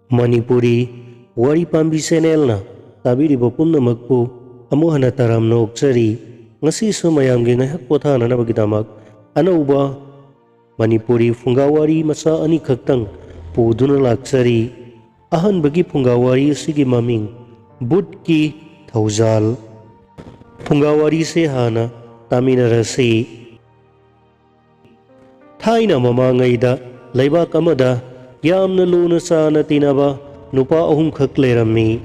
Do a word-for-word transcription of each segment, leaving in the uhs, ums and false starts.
ꯃꯅꯤꯄꯨꯔꯤ ꯋꯥꯔꯤ ꯄꯥꯝꯕꯤ ꯆꯦꯅꯦꯜꯅ ꯇꯥꯕꯤꯔꯤꯕ ꯄꯨꯝꯅꯃꯛꯄꯨ ꯑꯃꯨꯛ ꯍꯟꯅ ꯇꯔꯥꯝꯅ ꯑꯣꯛꯆꯔꯤ꯫ ꯉꯁꯤꯁꯨ ꯃꯌꯥꯝꯒꯤ ꯉꯥꯏꯍꯥꯛ ꯄꯣꯊꯥꯅꯅꯕꯒꯤꯗꯃꯛ ꯑꯅꯧꯕ ꯃꯅꯤꯄꯨꯔꯤ ꯐꯨꯡꯒꯥ ꯋꯥꯔꯤ ꯃꯆꯥ ꯑꯅꯤꯈꯛꯇꯪ ꯄꯨꯗꯨꯅ ꯂꯥꯛꯆꯔꯤ꯫ ꯑꯍꯥꯟꯕꯒꯤ ꯐꯨꯡꯒꯥ ꯋꯥꯔꯤ ꯑꯁꯤꯒꯤ ꯃꯃꯤꯡ ꯚꯨꯠꯀꯤ ꯊꯧꯖꯥꯜ꯫ ꯐꯨꯡꯒꯥ ꯋꯥꯔꯤꯁꯦ ꯍꯥꯟꯅ ꯇꯥꯃꯤꯟꯅꯔꯁꯤ꯫ ꯊꯥꯏꯅ ꯃꯃꯥꯡꯉꯩꯗ ꯂꯩꯕꯥꯛ ꯑꯃꯗ ꯌꯥꯝꯅ ꯂꯨꯅ ꯆꯥꯅ ꯇꯤꯟꯅꯕ ꯅꯨꯄꯥ ꯑꯍꯨꯝꯈꯛ ꯂꯩꯔꯝꯃꯤ꯫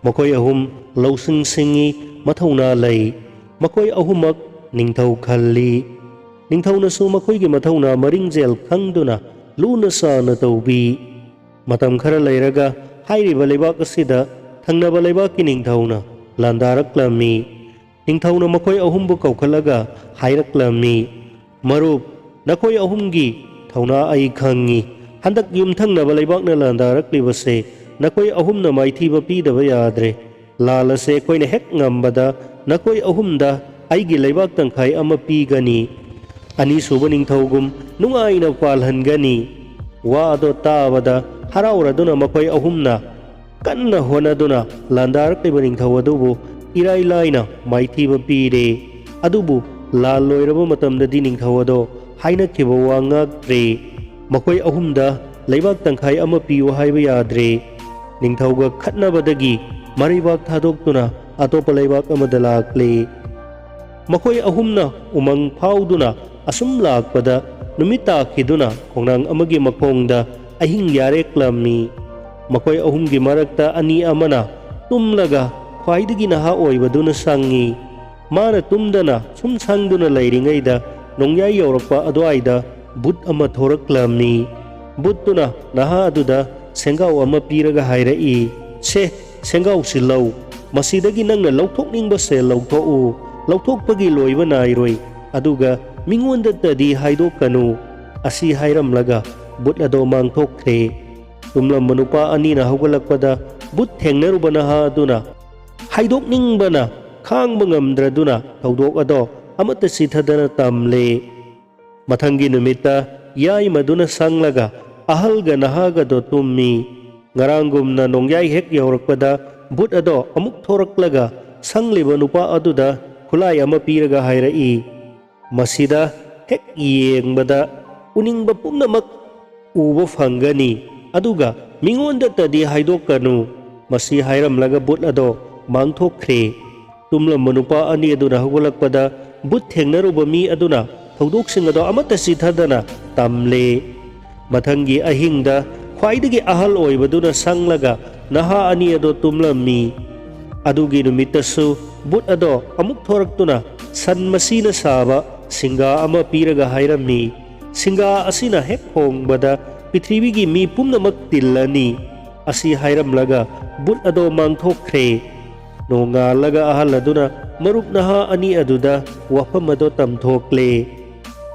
ꯃꯈꯣꯏ ꯑꯍꯨꯝ ꯂꯧꯁꯤꯡ ꯁꯤꯡꯉꯤ, ꯃꯊꯧꯅꯥ ꯂꯩ꯫ ꯃꯈꯣꯏ ꯑꯍꯨꯝꯃꯛ ꯅꯤꯡꯊꯧ ꯈꯜꯂꯤ꯫ ꯅꯤꯡꯊꯧꯅꯁꯨ ꯃꯈꯣꯏꯒꯤ ꯃꯊꯧꯅꯥ ꯃꯔꯤꯡꯖꯦꯜ ꯈꯪꯗꯨꯅ ꯂꯨꯅ ꯆꯥꯅ ꯇꯧꯕꯤ꯫ ꯃꯇꯝ ꯈꯔ ꯂꯩꯔꯒ ꯍꯥꯏꯔꯤꯕ ꯂꯩꯕꯥꯛ ꯑꯁꯤꯗ ꯊꯪꯅꯕ ꯂꯩꯕꯥꯛꯀꯤ ꯅꯤꯡꯊꯧꯅ ꯂꯥꯟꯗꯥꯔꯛꯂꯝꯃꯤ꯫ ꯅꯤꯡꯊꯧꯅ ꯃꯈꯣꯏ ꯑꯍꯨꯝꯕꯨ ꯀꯧꯈꯠꯂꯒ ꯍꯥꯏꯔꯛꯂꯝꯃꯤ, "ꯃꯔꯨꯞ, ꯅꯈꯣꯏ ꯑꯍꯨꯝꯒꯤ ꯊꯧꯅꯥ ꯑꯩ ꯈꯪꯉꯤ꯫ ꯍꯟꯗꯛ ꯌꯨꯝꯊꯪꯅꯕ ꯂꯩꯕꯥꯛꯅ ꯂꯥꯟꯗꯥꯔꯛꯂꯤꯕꯁꯦ ꯅꯈꯣꯏ ꯑꯍꯨꯝꯅ ꯃꯥꯏꯊꯤꯕ ꯄꯤꯗꯕ ꯌꯥꯗ꯭ꯔꯦ꯫ ꯂꯥꯜ ꯑꯁꯦ ꯑꯩꯈꯣꯏꯅ ꯍꯦꯛ ꯉꯝꯕꯗ ꯅꯈꯣꯏ ꯑꯍꯨꯝꯗ ꯑꯩꯒꯤ ꯂꯩꯕꯥꯛ ꯇꯪꯈꯥꯏ ꯑꯃ ꯄꯤꯒꯅꯤ꯫ ꯑꯅꯤꯁꯨꯕ ꯅꯤꯡꯊꯧꯒꯨꯝ ꯅꯨꯡꯉꯥꯏꯅ ꯄꯥꯜꯍꯟꯒꯅꯤ꯫" ꯋꯥ ꯑꯗꯣ ꯇꯥꯕꯗ ꯍꯔꯥꯎꯔꯗꯨꯅ ꯃꯈꯣꯏ ꯑꯍꯨꯝꯅ ꯀꯟꯅ ꯍꯣꯠꯅꯗꯨꯅ ꯂꯥꯟꯗꯥꯔꯛꯂꯤꯕ ꯅꯤꯡꯊꯧ ꯑꯗꯨꯕꯨ ꯏꯔꯥꯏ ꯂꯥꯏꯅ ꯃꯥꯏꯊꯤꯕ ꯄꯤꯔꯦ꯫ ꯑꯗꯨꯕꯨ ꯂꯥꯜ ꯂꯣꯏꯔꯕ ꯃꯇꯝꯗꯗꯤ ꯅꯤꯡꯊꯧ ꯑꯗꯣ ꯍꯥꯏꯅꯈꯤꯕ ꯋꯥ ꯉꯥꯛꯇ꯭ꯔꯦ꯫ ꯃꯈꯣꯏ ꯑꯍꯨꯝꯗ ꯂꯩꯕꯥꯛ ꯇꯪꯈꯥꯏ ꯑꯃ ꯄꯤꯌꯨ ꯍꯥꯏꯕ ꯌꯥꯗ꯭ꯔꯦ꯫ ꯅꯤꯡꯊꯧꯒ ꯈꯠꯅꯕꯗꯒꯤ ꯃꯔꯩꯕꯥꯛ ꯊꯥꯗꯣꯛꯇꯨꯅ ꯑꯇꯣꯞꯄ ꯂꯩꯕꯥꯛ ꯑꯃꯗ ꯂꯥꯛꯂꯦ꯫ ꯃꯈꯣꯏ ꯑꯍꯨꯝꯅ ꯎꯃꯪ ꯐꯥꯎꯗꯨꯅ ꯑꯁꯨꯝ ꯂꯥꯛꯄꯗ ꯅꯨꯃꯤꯠ ꯇꯥꯈꯤꯗꯨꯅ ꯈꯣꯡꯅꯥꯡ ꯑꯃꯒꯤ ꯃꯈꯣꯡꯗ ꯑꯍꯤꯡ ꯌꯥꯔꯦꯛꯂꯝꯃꯤ꯫ ꯃꯈꯣꯏ ꯑꯍꯨꯝꯒꯤ ꯃꯔꯛꯇ ꯑꯅꯤ ꯑꯃꯅ ꯇꯨꯝꯂꯒ ꯈ꯭ꯋꯥꯏꯗꯒꯤ ꯅꯍꯥ ꯑꯣꯏꯕꯗꯨꯅ ꯁꯪꯉꯤ꯫ ꯃꯥꯅ ꯇꯨꯝꯗꯅ ꯁꯨꯝ ꯁꯪꯗꯨꯅ ꯂꯩꯔꯤꯉꯩꯗ ꯅꯣꯡꯌꯥꯏ ꯌꯧꯔꯛꯄ ꯑꯗꯨꯋꯥꯏꯗ ꯕꯨꯠ ꯑꯃ ꯊꯣꯔꯛꯂꯝꯃꯤ꯫ ꯕꯨꯠꯇꯨꯅ ꯅꯍꯥ ꯑꯗꯨꯗ ꯁꯦꯡꯒꯥꯎ ꯑꯃ ꯄꯤꯔꯒ ꯍꯥꯏꯔꯛꯏ, "ꯁꯦ, ꯁꯦꯡꯒꯥꯎꯁꯤ ꯂꯧ꯫ ꯃꯁꯤꯗꯒꯤ ꯅꯪꯅ ꯂꯧꯊꯣꯛꯅꯤꯡꯕꯁꯦ ꯂꯧꯊꯣꯛꯎ꯫ ꯂꯧꯊꯣꯛꯄꯒꯤ ꯂꯣꯏꯕ ꯅꯥꯏꯔꯣꯏ꯫ ꯑꯗꯨꯒ ꯃꯤꯉꯣꯟꯗꯇꯗꯤ ꯍꯥꯏꯗꯣꯛꯀꯅꯨ꯫" ꯑꯁꯤ ꯍꯥꯏꯔꯝꯂꯒ ꯕꯨꯠ ꯑꯗꯣ ꯃꯥꯡꯊꯣꯛꯈ꯭ꯔꯦ꯫ ꯇꯨꯝꯂꯝꯕ ꯅꯨꯄꯥ ꯑꯅꯤꯅ ꯍꯧꯒꯠꯂꯛꯄꯗ ꯕꯨꯠ ꯊꯦꯡꯅꯔꯨꯕ ꯅꯍꯥ ꯑꯗꯨꯅ ꯍꯥꯏꯗꯣꯛꯅꯤꯡꯕꯅ ꯈꯥꯡꯕ ꯉꯝꯗ꯭ꯔꯗꯨꯅ ꯊꯧꯗꯣꯛ ꯑꯗꯣ ꯑꯃꯠꯇ ꯆꯤꯊꯗꯅ ꯇꯝꯂꯦ꯫ ꯃꯊꯪꯒꯤ ꯅꯨꯃꯤꯠꯇ ꯌꯥꯏꯃꯗꯨꯅ ꯁꯪꯂꯒ ꯑꯍꯜꯒ ꯅꯍꯥꯒꯗꯣ ꯇꯨꯝꯃꯤ꯫ ꯉꯔꯥꯡꯒꯨꯝꯅ ꯅꯣꯡꯌꯥꯏ ꯍꯦꯛ ꯌꯧꯔꯛꯄꯗ ꯚꯨꯠ ꯑꯗꯣ ꯑꯃꯨꯛ ꯊꯣꯔꯛꯂꯒ ꯁꯪꯂꯤꯕ ꯅꯨꯄꯥ ꯑꯗꯨꯗ ꯈꯨꯠꯂꯥꯏ ꯑꯃ ꯄꯤꯔꯒ ꯍꯥꯏꯔꯛꯏ, "ꯃꯁꯤꯗ ꯍꯦꯛ ꯌꯦꯡꯕꯗ ꯎꯅꯤꯡꯕ ꯄꯨꯝꯅꯃꯛ ꯎꯕ ꯐꯪꯒꯅꯤ, ꯑꯗꯨꯒ ꯃꯤꯉꯣꯟꯗꯇꯗꯤ ꯍꯥꯏꯗꯣꯛꯀꯅꯨ꯫" ꯃꯁꯤ ꯍꯥꯏꯔꯝꯂꯒ ꯚꯨꯠ ꯑꯗꯣ ꯃꯥꯡꯊꯣꯛꯈ꯭ꯔꯦ꯫ ꯇꯨꯝꯂꯝꯕ ꯅꯨꯄꯥ ꯑꯅꯤ ꯑꯗꯨꯅ ꯍꯧꯒꯠꯂꯛꯄꯗ ꯚꯨꯠ ꯊꯦꯡꯅꯔꯨꯕ ꯃꯤ ꯑꯗꯨꯅ ꯊꯧꯗꯣꯛꯁꯤꯡ ꯑꯗꯣ ꯑꯃꯠꯇ ꯆꯤꯊꯗꯅ ꯇꯝꯂꯦ꯫ ꯃꯊꯪꯒꯤ ꯑꯍꯤꯡꯗ ꯈ꯭ꯋꯥꯏꯗꯒꯤ ꯑꯍꯜ ꯑꯣꯏꯕꯗꯨꯅ ꯁꯪꯂꯒ ꯅꯍꯥ ꯑꯅꯤ ꯑꯗꯣ ꯇꯨꯝꯂꯝꯃꯤ꯫ ꯑꯗꯨꯒꯤ ꯅꯨꯃꯤꯠꯇꯁꯨ ꯚꯨꯠ ꯑꯗꯣ ꯑꯃꯨꯛ ꯊꯣꯔꯛꯇꯨꯅ ꯁꯟ ꯃꯁꯤꯅ ꯁꯥꯕ ꯁꯤꯡꯒꯥ ꯑꯃ ꯄꯤꯔꯒ ꯍꯥꯏꯔꯝꯃꯤ, "ꯁꯤꯡꯒꯥ ꯑꯁꯤꯅ ꯍꯦꯛ ꯍꯣꯡꯕꯗ ꯄ꯭ꯔꯤꯊꯤꯕꯤꯒꯤ ꯃꯤ ꯄꯨꯝꯅꯃꯛ ꯇꯤꯜꯂꯅꯤ꯫" ꯑꯁꯤ ꯍꯥꯏꯔꯝꯂꯒ ꯚꯨꯠ ꯑꯗꯣ ꯃꯥꯡꯊꯣꯛꯈ꯭ꯔꯦ꯫ ꯅꯣꯡꯉꯥꯜꯂꯒ ꯑꯍꯜ ꯑꯗꯨꯅ ꯃꯔꯨꯞ ꯅꯍꯥ ꯑꯅꯤ ꯑꯗꯨꯗ ꯋꯥꯐꯝ ꯑꯗꯣ ꯇꯝꯊꯣꯛꯂꯦ꯫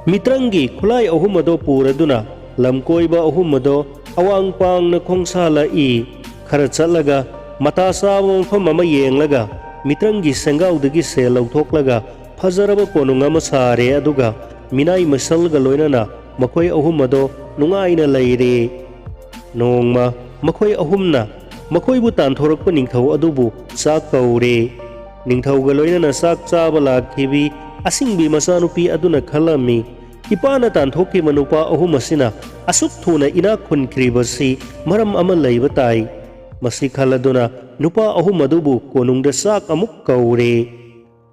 ꯃꯤꯇ꯭ꯔꯪꯒꯤ ꯈꯨꯠꯂꯥꯏ ꯑꯍꯨꯝ ꯑꯗꯣ ꯄꯨꯔꯗꯨꯅ ꯂꯝꯀꯣꯏꯕ ꯑꯍꯨꯝ ꯑꯗꯣ ꯑꯋꯥꯡ ꯄꯥꯡꯅ ꯈꯣꯡꯁꯥꯜꯂꯛꯏ꯫ ꯈꯔ ꯆꯠꯂꯒ ꯃꯇꯥ ꯆꯥꯕ ꯃꯐꯝ ꯑꯃ ꯌꯦꯡꯂꯒ ꯃꯤꯇ꯭ꯔꯪꯒꯤ ꯁꯦꯡꯒꯥꯎꯗꯒꯤ ꯁꯦꯜ ꯂꯧꯊꯣꯛꯂꯒ ꯐꯖꯔꯕ ꯀꯣꯅꯨꯡ ꯑꯃ ꯁꯥꯔꯦ, ꯑꯗꯨꯒ ꯃꯤꯅꯥꯏ ꯃꯤꯁꯜꯒ ꯂꯣꯏꯅꯅ ꯃꯈꯣꯏ ꯑꯍꯨꯝ ꯑꯗꯣ ꯅꯨꯡꯉꯥꯏꯅ ꯂꯩꯔꯦ꯫ ꯅꯣꯡꯃ ꯃꯈꯣꯏ ꯑꯍꯨꯝꯅ ꯃꯈꯣꯏꯕꯨ ꯇꯥꯟꯊꯣꯔꯛꯄ ꯅꯤꯡꯊꯧ ꯑꯗꯨꯕꯨ ꯆꯥꯛ ꯀꯧꯔꯦ꯫ ꯅꯤꯡꯊꯧꯒ ꯂꯣꯏꯅꯅ ꯆꯥꯛ ꯆꯥꯕ ꯂꯥꯛꯈꯤꯕꯤ ꯑꯁꯤꯡꯕꯤ ꯃꯆꯥꯅꯨꯄꯤ ꯑꯗꯨꯅ ꯈꯜꯂꯝꯃꯤ, "ꯏꯄꯥꯅ ꯇꯥꯟꯊꯣꯛꯈꯤꯕ ꯅꯨꯄꯥ ꯑꯍꯨꯝ ꯑꯁꯤꯅ ꯑꯁꯨꯛ ꯊꯨꯅ ꯏꯅꯥꯛ ꯈꯨꯟꯈ꯭ꯔꯤꯕꯁꯤ ꯃꯔꯝ ꯑꯃ ꯂꯩꯕ ꯇꯥꯏ꯫" ꯃꯁꯤ ꯈꯜꯂꯗꯨꯅ ꯅꯨꯄꯥ ꯑꯍꯨꯝ ꯑꯗꯨꯕꯨ ꯀꯣꯅꯨꯡꯗ ꯆꯥꯛ ꯑꯃꯨꯛ ꯀꯧꯔꯦ꯫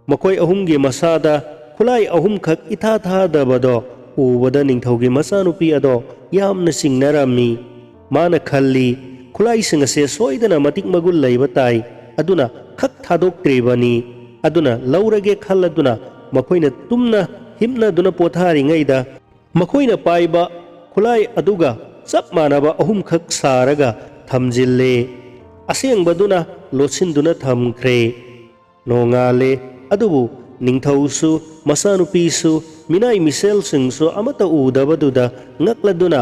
ꯃꯈꯣꯏ ꯑꯍꯨꯝꯒꯤ ꯃꯁꯥꯗ ꯈꯨꯠꯂꯥꯏ ꯑꯍꯨꯝꯈꯛ ꯏꯊꯥ ꯊꯥꯗꯕꯗꯣ ꯎꯕꯗ ꯅꯤꯡꯊꯧꯒꯤ ꯃꯆꯥꯅꯨꯄꯤ ꯑꯗꯣ ꯌꯥꯝꯅ ꯆꯤꯡꯅꯔꯝꯃꯤ꯫ ꯃꯥꯅ ꯈꯜꯂꯤ, "ꯈꯨꯠꯂꯥꯏꯁꯤꯡ ꯑꯁꯦ ꯁꯣꯏꯗꯅ ꯃꯇꯤꯛ ꯃꯒꯨꯟ ꯂꯩꯕ ꯇꯥꯏ, ꯑꯗꯨꯅ ꯈꯛ ꯊꯥꯗꯣꯛꯇ꯭ꯔꯤꯕꯅꯤ꯫" ꯑꯗꯨꯅ ꯂꯧꯔꯒꯦ ꯈꯜꯂꯗꯨꯅ ꯃꯈꯣꯏꯅ ꯇꯨꯝꯅ ꯍꯤꯞꯅꯗꯨꯅ ꯄꯣꯊꯥꯔꯤꯉꯩꯗ ꯃꯈꯣꯏꯅ ꯄꯥꯏꯕ ꯈꯨꯠꯂꯥꯏ ꯑꯗꯨꯒ ꯆꯞ ꯃꯥꯟꯅꯕ ꯑꯍꯨꯝꯈꯛ ꯁꯥꯔꯒ ꯊꯝꯖꯤꯜꯂꯦ꯫ ꯑꯁꯦꯡꯕꯗꯨꯅ ꯂꯣꯠꯁꯤꯟꯗꯨꯅ ꯊꯝꯈ꯭ꯔꯦ꯫ ꯅꯣꯡꯉꯥꯜꯂꯦ, ꯑꯗꯨꯕꯨ ꯅꯤꯡꯊꯧꯁꯨ, ꯃꯆꯥꯅꯨꯄꯤꯁꯨ, ꯃꯤꯅꯥꯏ ꯃꯤꯁꯦꯜꯁꯤꯡꯁꯨ ꯑꯃꯠꯇ ꯎꯗꯕꯗꯨꯗ ꯉꯛꯂꯗꯨꯅ,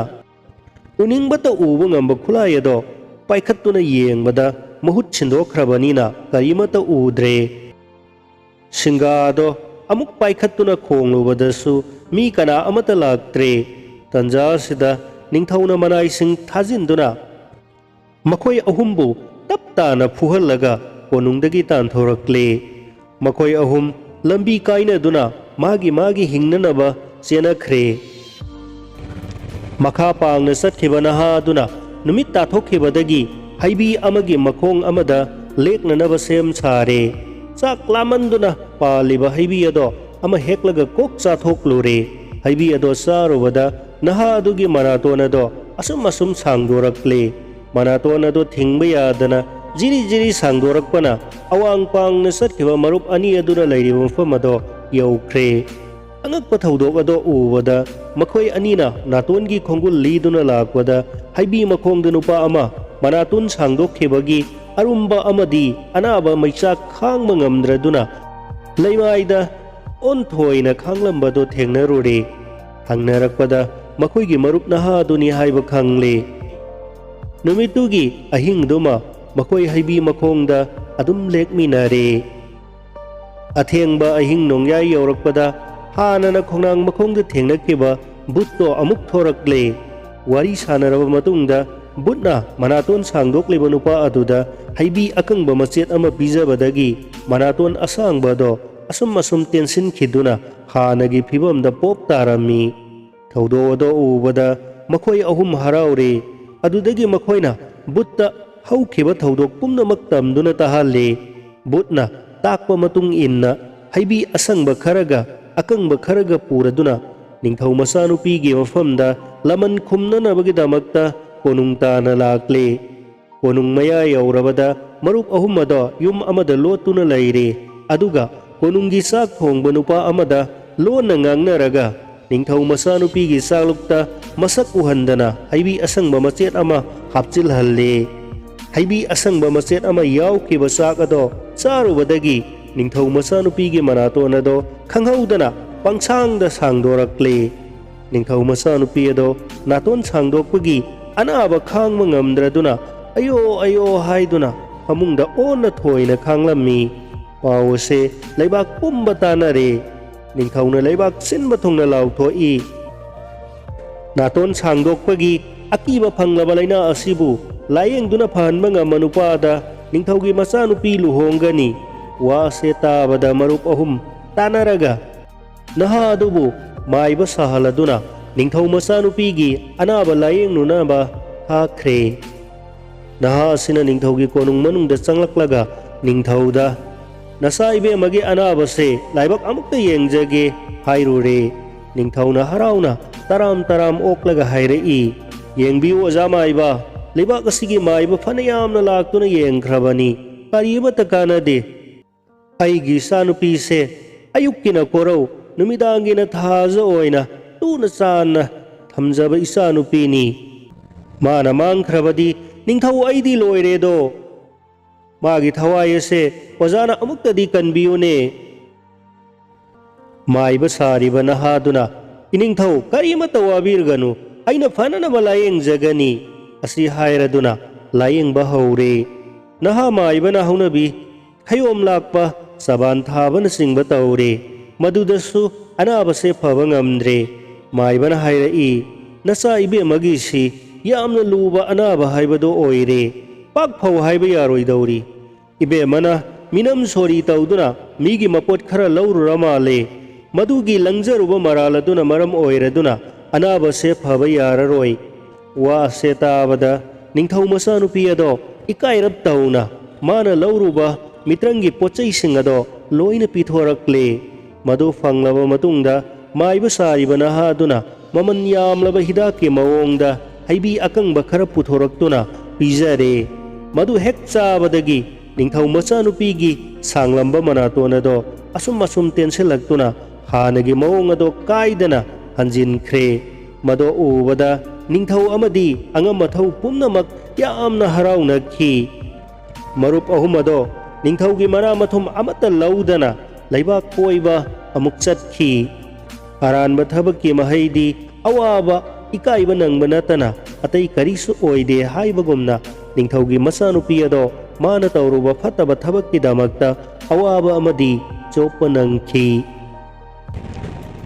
ꯎꯅꯤꯡꯕꯇ ꯎꯕ ꯉꯝꯕ ꯈꯨꯠꯂꯥꯏ ꯑꯗꯣ ꯄꯥꯏꯈꯠꯇꯨꯅ ꯌꯦꯡꯕꯗ ꯃꯍꯨꯠ ꯁꯤꯟꯗꯣꯛꯈ꯭ꯔꯕꯅꯤꯅ ꯀꯔꯤꯃꯠꯇ ꯎꯗ꯭ꯔꯦ꯫ ꯁꯤꯡꯒꯥꯗꯣ ꯑꯃꯨꯛ ꯄꯥꯏꯈꯠꯇꯨꯅ ꯈꯣꯡꯂꯨꯕꯗꯁꯨ ꯃꯤ ꯀꯅꯥ ꯑꯃꯠꯇ ꯂꯥꯛꯇ꯭ꯔꯦ꯫ ꯇꯟꯖꯥ ꯑꯁꯤꯗ ꯅꯤꯡꯊꯧꯅ ꯃꯅꯥꯏꯁꯤꯡ ꯊꯥꯖꯤꯟꯗꯨꯅ, ꯃꯈꯣꯏ ꯑꯍꯨꯝꯕꯨ ꯇꯞ ꯇꯥꯅ ꯐꯨꯍꯜꯂꯒ ꯀꯣꯅꯨꯡꯗꯒꯤ ꯇꯥꯟꯊꯣꯔꯛꯂꯦ꯫ ꯃꯈꯣꯏ ꯑꯍꯨꯝ ꯂꯝꯕꯤ ꯀꯥꯏꯅꯗꯨꯅ ꯃꯥꯒꯤ ꯃꯥꯒꯤ ꯍꯤꯡꯅꯅꯕ ꯆꯦꯟꯅꯈ꯭ꯔꯦ꯫ ꯃꯈꯥ ꯄꯥꯡꯅ ꯆꯠꯈꯤꯕ ꯅꯍꯥ ꯑꯗꯨꯅ ꯅꯨꯃꯤꯠ ꯇꯥꯊꯣꯛꯈꯤꯕꯗꯒꯤ ꯍꯩꯕꯤ ꯑꯃꯒꯤ ꯃꯈꯣꯡ ꯑꯃꯗ ꯂꯦꯛꯅꯅꯕ ꯁꯦꯝ ꯁꯥꯔꯦ꯫ ꯆꯥꯛ ꯂꯥꯃꯟꯗꯨꯅ ꯄꯥꯜꯂꯤꯕ ꯍꯩꯕꯤ ꯑꯗꯣ ꯑꯃ ꯍꯦꯛꯂꯒ ꯀꯣꯛ ꯆꯥꯊꯣꯛꯂꯨꯔꯦ꯫ ꯍꯩꯕꯤ ꯑꯗꯣ ꯆꯥꯔꯨꯕꯗ ꯅꯍꯥ ꯑꯗꯨꯒꯤ ꯃꯅꯥꯇꯣꯟ ꯑꯗꯣ ꯑꯁꯨꯝ ꯑꯁꯨꯝ ꯁꯥꯡꯗꯣꯔꯛꯂꯦ꯫ ꯃꯅꯥꯇꯣꯟ ꯑꯗꯣ ꯊꯤꯡꯕ ꯌꯥꯗꯅ ꯖꯤꯔꯤ ꯖꯤꯔꯤ ꯁꯥꯡꯗꯣꯔꯛꯄꯅ ꯑꯋꯥꯡ ꯄꯥꯡꯅ ꯆꯠꯈꯤꯕ ꯃꯔꯨꯞ ꯑꯅꯤ ꯑꯗꯨꯅ ꯂꯩꯔꯤꯕ ꯃꯐꯝ ꯑꯗꯣ ꯌꯧꯈ꯭ꯔꯦ꯫ ꯑꯉꯛꯄ ꯊꯧꯗꯣꯛ ꯑꯗꯣ ꯎꯕꯗ ꯃꯈꯣꯏ ꯑꯅꯤꯅ ꯅꯥꯇꯣꯟꯒꯤ ꯈꯣꯡꯒꯨꯜ ꯂꯤꯗꯨꯅ ꯂꯥꯛꯄꯗ ꯍꯩꯕꯤ ꯃꯈꯣꯡꯗ ꯅꯨꯄꯥ ꯑꯃ ꯃꯅꯥꯇꯣꯟ ꯁꯥꯡꯗꯣꯛꯈꯤꯕꯒꯤ ꯑꯔꯨꯝꯕ ꯑꯃꯗꯤ ꯑꯅꯥꯕ ꯃꯩꯆꯥꯛ ꯈꯥꯡꯕ ꯉꯝꯗ꯭ꯔꯗꯨꯅ ꯂꯩꯃꯥꯏꯗ ꯑꯣꯟꯊꯣꯏꯅ ꯈꯥꯡꯂꯝꯕꯗꯨ ꯊꯦꯡꯅꯔꯨꯔꯦ꯫ ꯍꯪꯅꯔꯛꯄꯗ ꯃꯈꯣꯏꯒꯤ ꯃꯔꯨꯞ ꯅꯍꯥ ꯑꯗꯨꯅꯤ ꯍꯥꯏꯕ ꯈꯪꯂꯦ꯫ ꯅꯨꯃꯤꯠꯇꯨꯒꯤ ꯑꯍꯤꯡꯗꯨꯃ ꯃꯈꯣꯏ ꯍꯩꯕꯤ ꯃꯈꯣꯡꯗ ꯑꯗꯨꯝ ꯂꯦꯛꯃꯤꯟꯅꯔꯦ꯫ ꯑꯊꯦꯡꯕ ꯑꯍꯤꯡ ꯅꯣꯡꯌꯥꯏ ꯌꯧꯔꯛꯄꯗ ꯍꯥꯟꯅꯅ ꯈꯣꯡꯅꯥꯡ ꯃꯈꯣꯡꯗ ꯊꯦꯡꯅꯈꯤꯕ ꯕꯨꯠꯇꯣ ꯑꯃꯨꯛ ꯊꯣꯔꯛꯂꯦ꯫ ꯋꯥꯔꯤ ꯁꯥꯟꯅꯔꯕ ꯃꯇꯨꯡꯗ ꯕꯨꯠꯅ ꯃꯅꯥꯇꯣꯟ ꯁꯥꯡꯗꯣꯛꯂꯤꯕ ꯅꯨꯄꯥ ꯑꯗꯨꯗ ꯍꯩꯕꯤ ꯑꯀꯪꯕ ꯃꯆꯦꯠ ꯑꯃ ꯄꯤꯖꯕꯗꯒꯤ ꯃꯅꯥꯇꯣꯟ ꯑꯁꯥꯡꯕ ꯑꯗꯣ ꯑꯁꯨꯝ ꯑꯁꯨꯝ ꯇꯦꯟꯁꯤꯟꯈꯤꯗꯨꯅ ꯍꯥꯟꯅꯒꯤ ꯐꯤꯕꯝꯗ ꯄꯣꯞ ꯇꯥꯔꯝꯃꯤ꯫ ꯊꯧꯗꯣꯛ ꯑꯗꯣ ꯎꯕꯗ ꯃꯈꯣꯏ ꯑꯍꯨꯝ ꯍꯔꯥꯎꯔꯦ꯫ ꯑꯗꯨꯗꯒꯤ ꯃꯈꯣꯏꯅ ꯕꯨꯠꯇ ꯍꯧꯈꯤꯕ ꯊꯧꯗꯣꯛ ꯄꯨꯝꯅꯃꯛ ꯇꯝꯗꯨꯅ ꯇꯥꯍꯜꯂꯦ꯫ ꯕꯨꯠꯅ ꯇꯥꯛꯄ ꯃꯇꯨꯡ ꯏꯟꯅ ꯍꯩꯕꯤ ꯑꯁꯪꯕ ꯈꯔꯒ ꯑꯀꯪꯕ ꯈꯔꯒ ꯄꯨꯔꯗꯨꯅ ꯅꯤꯡꯊꯧ ꯃꯆꯥꯅꯨꯄꯤꯒꯤ ꯃꯐꯝꯗ ꯂꯃꯟ ꯈꯨꯝꯅꯅꯕꯒꯤꯗꯃꯛꯇ ꯀꯣꯅꯨꯡ ꯇꯥꯅ ꯂꯥꯛꯂꯦ꯫ ꯀꯣꯅꯨꯡ ꯃꯌꯥ ꯌꯧꯔꯕꯗ ꯃꯔꯨꯞ ꯑꯍꯨꯝ ꯑꯗꯣ ꯌꯨꯝ ꯑꯃꯗ ꯂꯣꯠꯇꯨꯅ ꯂꯩꯔꯦ꯫ ꯑꯗꯨꯒ ꯀꯣꯅꯨꯡꯒꯤ ꯆꯥꯛ ꯊꯣꯡꯕ ꯅꯨꯄꯥ ꯑꯃꯗ ꯂꯣꯟꯅ ꯉꯥꯡꯅꯔꯒ ꯅꯤꯡꯊꯧ ꯃꯆꯥꯅꯨꯄꯤꯒꯤ ꯆꯥꯛꯂꯨꯛꯇ ꯃꯁꯛ ꯎꯍꯟꯗꯅ ꯍꯩꯕꯤ ꯑꯁꯪꯕ ꯃꯆꯦꯠ ꯑꯃ ꯍꯥꯞꯆꯤꯜꯍꯜꯂꯦ꯫ ꯍꯩꯕꯤ ꯑꯁꯪꯕ ꯃꯆꯦꯠ ꯑꯃ ꯌꯥꯎꯈꯤꯕ ꯆꯥꯛ ꯑꯗꯣ ꯆꯥꯔꯨꯕꯗꯒꯤ ꯅꯤꯡꯊꯧ ꯃꯆꯥꯅꯨꯄꯤꯒꯤ ꯃꯅꯥꯇꯣꯟ ꯑꯗꯣ ꯈꯪꯍꯧꯗꯅ ꯄꯪꯁꯥꯡꯗ ꯁꯥꯡꯗꯣꯔꯛꯂꯦ꯫ ꯅꯤꯡꯊꯧ ꯃꯆꯥꯅꯨꯄꯤ ꯑꯗꯣ ꯅꯥꯇꯣꯟ ꯁꯥꯡꯗꯣꯛꯄꯒꯤ ꯑꯅꯥꯕ ꯈꯥꯡꯕ ꯉꯝꯗ꯭ꯔꯗꯨꯅ "ꯑꯌꯣ ꯑꯌꯣ" ꯍꯥꯏꯗꯨꯅ ꯐꯃꯨꯡꯗ ꯑꯣꯟꯅ ꯊꯣꯏꯅ ꯈꯥꯡꯂꯝꯃꯤ꯫ ꯄꯥꯎ ꯑꯁꯦ ꯂꯩꯕꯥꯛ ꯄꯨꯝꯕ ꯇꯥꯅꯔꯦ꯫ ꯅꯤꯡꯊꯧꯅ ꯂꯩꯕꯥꯛ ꯁꯤꯟꯕ ꯊꯨꯡꯅ ꯂꯥꯎꯊꯣꯛꯏ, "ꯅꯥꯇꯣꯟ ꯁꯥꯡꯗꯣꯛꯄꯒꯤ ꯑꯀꯤꯕ ꯐꯪꯂꯕ ꯂꯥꯏꯅꯥ ꯑꯁꯤꯕꯨ ꯂꯥꯌꯦꯡꯗꯨꯅ ꯐꯍꯟꯕ ꯉꯝꯕ ꯅꯨꯄꯥꯗ ꯅꯤꯡꯊꯧꯒꯤ ꯃꯆꯥꯅꯨꯄꯤ ꯂꯨꯍꯣꯡꯒꯅꯤ꯫ ꯋꯥꯁꯦ ꯇꯥꯕꯗ ꯃꯔꯨꯞ ꯑꯍꯨꯝ ꯇꯥꯟꯅꯔꯒ ꯅꯍꯥ ꯑꯗꯨꯕꯨ ꯃꯥꯏꯕ ꯁꯥꯍꯜꯂꯗꯨꯅ ꯅꯤꯡꯊꯧ ꯃꯆꯥꯅꯨꯄꯤꯒꯤ ꯑꯅꯥꯕ ꯂꯥꯌꯦꯡꯅꯅꯕ ꯊꯥꯈ꯭ꯔꯦ꯫ ꯅꯍꯥ ꯑꯁꯤꯅ ꯅꯤꯡꯊꯧꯒꯤ ꯀꯣꯅꯨꯡ ꯃꯅꯨꯡꯗ ꯆꯪꯂꯛꯂꯒ ꯅꯤꯡꯊꯧꯗ, "ꯅꯆꯥ ꯏꯕꯦꯝꯃꯒꯤ ꯑꯅꯥꯕꯁꯦ ꯂꯥꯏꯕꯛ ꯑꯃꯨꯛꯇ ꯌꯦꯡꯖꯒꯦ" ꯍꯥꯏꯔꯨꯔꯦ꯫ ꯅꯤꯡꯊꯧꯅ ꯍꯔꯥꯎꯅ ꯇꯔꯥꯝ ꯇꯔꯥꯝ ꯑꯣꯛꯂꯒ ꯍꯥꯏꯔꯛꯏ, "ꯌꯦꯡꯕꯤꯌꯨ ꯑꯣꯖꯥ ꯃꯥꯏꯕ, ꯂꯩꯕꯥꯛ ꯑꯁꯤꯒꯤ ꯃꯥꯏꯕ ꯐꯅ ꯌꯥꯝꯅ ꯂꯥꯛꯇꯨꯅ ꯌꯦꯡꯈ꯭ꯔꯕꯅꯤ, ꯀꯔꯤ ꯑꯃꯠꯇ ꯀꯥꯟꯅꯗꯦ꯫ ꯑꯩꯒꯤ ꯏꯆꯥꯅꯨꯄꯤꯁꯦ ꯑꯌꯨꯛꯀꯤꯅ ꯀꯣꯔꯧ, ꯅꯨꯃꯤꯗꯥꯡꯒꯤꯅ ꯊꯥꯖ ꯑꯣꯏꯅ ꯂꯨꯅ ꯆꯥꯟꯅ ꯊꯝꯖꯕ ꯏꯆꯥꯅꯨꯄꯤꯅꯤ꯫ ꯃꯥꯅ ꯃꯥꯡꯈ꯭ꯔꯕꯗꯤ ꯅꯤꯡꯊꯧ ꯑꯩꯗꯤ ꯂꯣꯏꯔꯦꯗꯣ꯫ ꯃꯥꯒꯤ ꯊꯋꯥꯏ ꯑꯁꯦ ꯑꯣꯖꯥꯅ ꯑꯃꯨꯛꯇꯗꯤ ꯀꯟꯕꯤꯌꯨꯅꯦ"꯫ ꯃꯥꯏꯕ ꯁꯥꯔꯤꯕ ꯅꯍꯥꯗꯨꯅ, "ꯏꯅꯤꯡꯊꯧ, ꯀꯔꯤꯃꯠꯇ ꯋꯥꯕꯤꯔꯒꯅꯨ, ꯑꯩꯅ ꯐꯅꯅꯕ ꯂꯥꯌꯦꯡꯖꯒꯅꯤ" ꯑꯁꯤ ꯍꯥꯏꯔꯗꯨꯅ ꯂꯥꯌꯦꯡꯕ ꯍꯧꯔꯦ꯫ ꯅꯍꯥ ꯃꯥꯏꯕꯅ ꯍꯧꯅꯕꯤ ꯈꯌꯣꯝ ꯂꯥꯛꯄ, ꯆꯕꯥꯟ ꯊꯥꯕꯅꯆꯤꯡꯕ ꯇꯧꯔꯦ꯫ ꯃꯗꯨꯗꯁꯨ ꯑꯅꯥꯕꯁꯦ ꯐꯕ ꯉꯝꯗ꯭ꯔꯦ꯫ ꯃꯥꯏꯕꯅ ꯍꯥꯏꯔꯛꯏ, "ꯅꯆꯥ ꯏꯕꯦꯝꯃꯒꯤꯁꯤ ꯌꯥꯝꯅ ꯂꯨꯕ ꯑꯅꯥꯕ ꯍꯥꯏꯕꯗꯣ ꯑꯣꯏꯔꯦ꯫ ꯄꯥꯛ ꯐꯧ ꯍꯥꯏꯕ ꯌꯥꯔꯣꯏꯗꯧꯔꯤ꯫ ꯏꯕꯦꯝꯃꯅ ꯃꯤꯅꯝ ꯁꯣꯔꯤ ꯇꯧꯗꯨꯅ ꯃꯤꯒꯤ ꯃꯄꯣꯠ ꯈꯔ ꯂꯧꯔꯨꯔ ꯃꯥꯜꯂꯦ꯫ ꯃꯗꯨꯒꯤ ꯂꯪꯖꯔꯨꯕ ꯃꯔꯥꯜ ꯑꯗꯨꯅ ꯃꯔꯝ ꯑꯣꯏꯔꯗꯨꯅ ꯑꯅꯥꯕꯁꯦ ꯐꯕ ꯌꯥꯔꯔꯣꯏ"꯫ ꯋꯥꯁꯦ ꯇꯥꯕꯗ ꯅꯤꯡꯊꯧ ꯃꯆꯥꯅꯨꯄꯤ ꯑꯗꯣ ꯏꯀꯥꯏꯔꯞ ꯇꯧꯅ ꯃꯥꯅ ꯂꯧꯔꯨꯕ ꯃꯤꯇ꯭ꯔꯪꯒꯤ ꯄꯣꯠꯆꯩꯁꯤꯡ ꯑꯗꯣ ꯂꯣꯏꯅ ꯄꯤꯊꯣꯔꯛꯂꯦ꯫ ꯃꯗꯨ ꯐꯪꯂꯕ ꯃꯇꯨꯡꯗ ꯃꯥꯏꯕ ꯁꯥꯔꯤꯕ ꯅꯍꯥ ꯑꯗꯨꯅ ꯃꯃꯜ ꯌꯥꯝꯂꯕ ꯍꯤꯗꯥꯛꯀꯤ ꯃꯑꯣꯡꯗ ꯍꯩꯕꯤ ꯑꯀꯪꯕ ꯈꯔ ꯄꯨꯊꯣꯔꯛꯇꯨꯅ ꯄꯤꯖꯔꯦ꯫ ꯃꯗꯨ ꯍꯦꯛ ꯆꯥꯕꯗꯒꯤ ꯅꯤꯡꯊꯧ ꯃꯆꯥꯅꯨꯄꯤꯒꯤ ꯁꯥꯡꯂꯝꯕ ꯃꯅꯥꯇꯣꯟ ꯑꯗꯣ ꯑꯁꯨꯝ ꯑꯁꯨꯝ ꯇꯦꯟꯁꯤꯜꯂꯛꯇꯨꯅ ꯍꯥꯟꯅꯒꯤ ꯃꯑꯣꯡ ꯑꯗꯣ ꯀꯥꯏꯗꯅ ꯍꯟꯖꯤꯟꯈ꯭ꯔꯦ꯫ ꯃꯗꯣ ꯎꯕꯗ ꯅꯤꯡꯊꯧ ꯑꯃꯗꯤ ꯑꯉꯝ ꯑꯊꯧ ꯄꯨꯝꯅꯃꯛ ꯌꯥꯝꯅ ꯍꯔꯥꯎꯅꯈꯤ꯫ ꯃꯔꯨꯞ ꯑꯍꯨꯝ ꯑꯗꯣ ꯅꯤꯡꯊꯧꯒꯤ ꯃꯔꯥ ꯃꯊꯨꯝ ꯑꯃꯠꯇ ꯂꯧꯗꯅ ꯂꯩꯕꯥꯛ ꯀꯣꯏꯕ ꯑꯃꯨꯛ ꯆꯠꯈꯤ꯫ ꯑꯔꯥꯟꯕ ꯊꯕꯛꯀꯤ ꯃꯍꯩꯗꯤ ꯑꯋꯥꯕ, ꯏꯀꯥꯏꯕ ꯅꯪꯕ ꯅꯠꯇꯅ ꯑꯇꯩ ꯀꯔꯤꯁꯨ ꯑꯣꯏꯗꯦ ꯍꯥꯏꯕꯒꯨꯝꯅ ꯅꯤꯡꯊꯧꯒꯤ ꯃꯆꯥꯅꯨꯄꯤ ꯑꯗꯣ ꯃꯥꯅ ꯇꯧꯔꯨꯕ ꯐꯠꯇꯕ ꯊꯕꯛꯀꯤꯗꯃꯛꯇ ꯑꯋꯥꯕ ꯑꯃꯗꯤ ꯆꯣꯞꯄ ꯅꯪꯈꯤ꯫